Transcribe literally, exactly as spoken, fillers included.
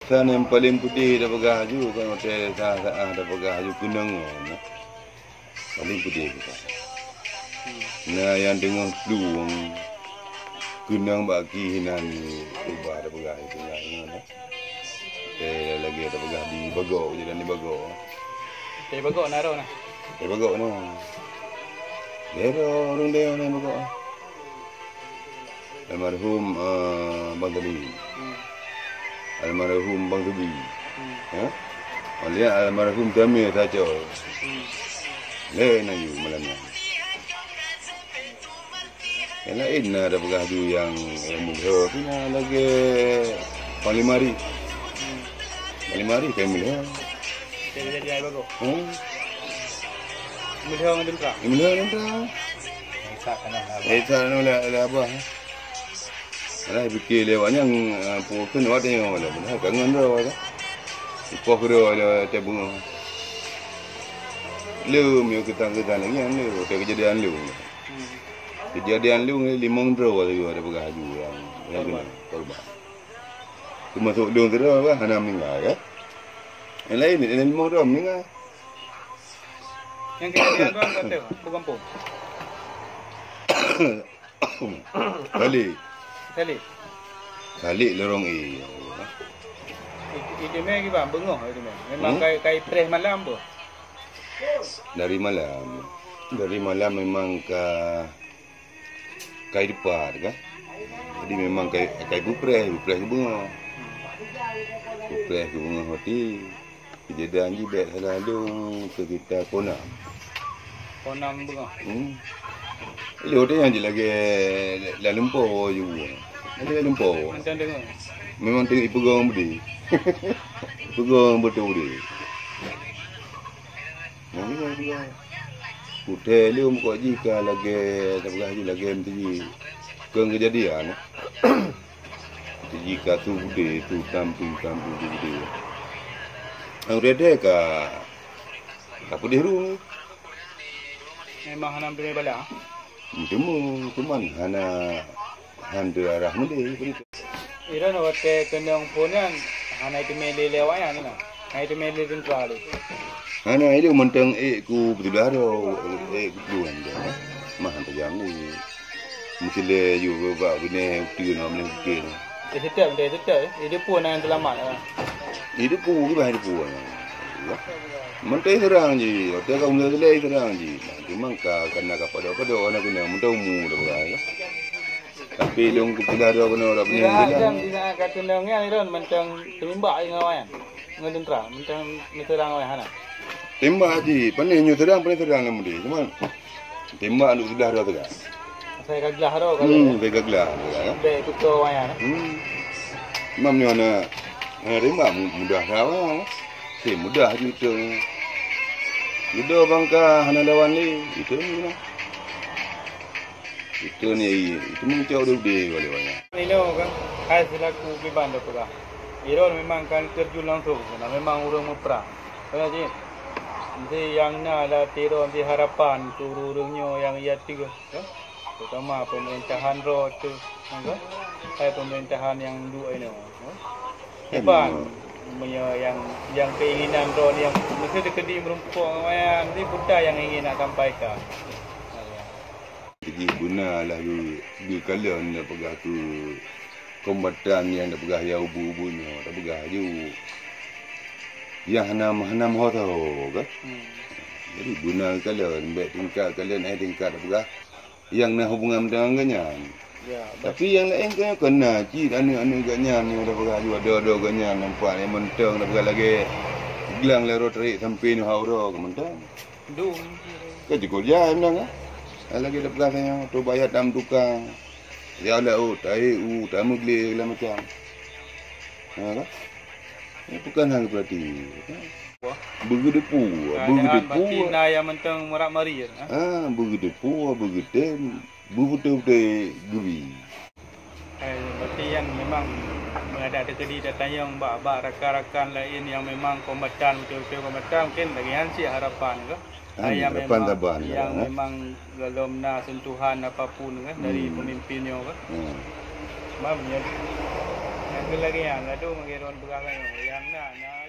Sa nyang paleng peudeh tapeugah laju, kon watèe sa-sa tapeugah laju keunong nyoe. Paleng peudeh bukan. Na nyang teungoh plueng keunong bak ki hinan ubah tapeugah itu nyan. Eh, lagèe tapeugah di Bagok, jalan di Bagok. Di Bagok na roh na. Di Bagok na. Di roh ureueng deh na Bagok. Almarhum, eh, Bang Tali. Hmm. Almarhum Bang Tubi. Hmm. Eh? Oleh almarhum Tamir Saco. Hmm. Lé na yue malam nyan. Nyang laén na ada peugah ju nyang, eh, meulhö tu na lagèe Panglima Ri. Hmm. Panglima Ri kan meulhö. Jadi, jadi ai bagoe. Hmm. Meulhö ngon teuntara. Meulhö ngon teuntara. Isa kana lah. Isa kana lah, lah abah. Alah, pikir lewat nyang, eh, pukon awak tanya malam. Dah kangen dah awak. Ipoh keu dah ada tabung. Lom, yo, keutang-keutang lagi, lom. Ada kejadian lom. Hmm. Kejadian lom, limong droe lagi ada peugah ju nyang, nyang kena korban. Termasuk lom tu dah, hana meninggal, kan? Yang lain, yang limong droe meninggal. Yang kejadian tu, kata, apa kampung? Salek. Salek? Salek lorong A. Itu, itu meh kiban, beungoh itu meh. Memang Hmm? kai, kai preh malam apa? Dari malam. Dari malam memang ka, kai depan kan. Jadi memang kai, kai bupreh, bupreh ke beungoh. Bupreh ke beungoh hati. Kejadian jih bèk salah lôn sekitar pukon nam. Pukon nam beungoh. Hmm. Lôn teuh nyang jih lagèe lam lumpoe ju. Lagèe lam lumpoe. Macam dengar. Memang tengok ipeugong beudé. Ipeugong beutôi beudé. Nah, ni kan ipeugong. Kutai lôn pokok jih ka lagèe, tapeugah jih lagèe meuti jih. Keu kejadian. Jika tu beudé, tu tam, tu tam, tu beudé. Ureueng deh ka, ka peudeh ru. Memang hana meuteurimong bala. Meuteurimong, cuman hana, hana arah meudeh, begitu. Iron watèe keunong phôn nyan, hana iteumé lé lé awak nyan, nah. Hana iteumé lé teuntara lé. Hana, ilôn mantong ék ku beuteudah droe, ék ku peue mantong, eh. Mah tajam ni. Meusilée yue bak binéh uteuen, bak binéh uteuen. Eh, seutôt, eh, seutôt, eh. Di depan nyang seulamat, eh. Di depan, di bawah depan. Mantong seurang jih, watèe ka meulhö seurang jih. Nah, cuma ka, ka na ka padub-padub, na keunong, mantong umu dah beurai, ya. Tapi lôn kupeugah droe keunoe, dak beuneuh. Di dalam, di dalam ka keunong nyan, Iron, mantong teulimbak ngon awaknyan. Ngon teuntara, mantong meuseurang awaknyan hana. Tembak jih, pané nyoe seurang, pané seurang lam udé. Cuma tembak untuk sebelah dua teuk. Asai ka glah droe ka. Hmm, asai ka glah droe ka. Bèk tutoe awaknyan. Hmm. Imam nyoe na, na tembak mu-, mudah sawa. Si mudah jih tu. Judo bangka hana lawan lé, itu ni lah. Itu ni, itu meucok udé-udé kali banyak. Inoe kan, hai selaku kiban dah peugah. Iron memang kan terjun langsung, karena memang ureueng meuprang. Beuna cit? Mesti nyang na lam ati droe, mesti harapan keu ureueng-ureueng nyoe nyang ia teuh, kan? Terutama pemerintahan droe teuh, kan? Hai pemerintahan nyang duek inoe, kan? Kiban, meunyoe nyang, nyang keinginan droe nyang mesti teukeudi meurumpok ngon awaknyan, mesti peue nyang ingin nak sampaikan. Jadi beuna lah geu-, geukalon tapeugah keu kombatan nyang tapeugah ya ubu-ubu nyoe, tapeugah ju. Ya hana, hana meuho-teuho kan. Hmm. Jadi beuna geukalon, bèk tingkat kalon, eh, tingkat tapeugah nyang na hubungan mantong ngon gobnyan. Ya, tapi nyang laén kan, kan na cit aneuk-aneuk gobnyan nyang tapeugah ju, adoe-adoe gobnyan nampak nyang mantong tapeugah lagèe glang lé roh tarék sampé nyoe ha uroe ka mantong. Dum. Kan cukup jai mantong kan? Lagèe tapeugah nyoe, tu bayar tam tukang. Ya Allah, oh, tahi u, tameuglé segala macam. Ha, kan? Nyan bukan hal berarti. Beugeudepu, nah, beugeudepu. Berarti na nyang mantong meurat mari, ha? Ah, beugeudepu, beugeutem, beubeutôi-beutôi geubi. Eh, berarti nyan memang meungadap teukeudi tatanyong bak, bak rakan-rakan laén nyang memang kombatan, beutôi-beutôi kombatan, mungkin lagèe nyan cit harapan kah? Kan, nyang harapan memang, saban, nyang kan, memang golom na sentuhan apapun kan dari pemimpin nyoe kan. Hmm. Cuma meunyoe Lagèe nyan, ladôm lagèe droen peugah nyoe. Nyang na, na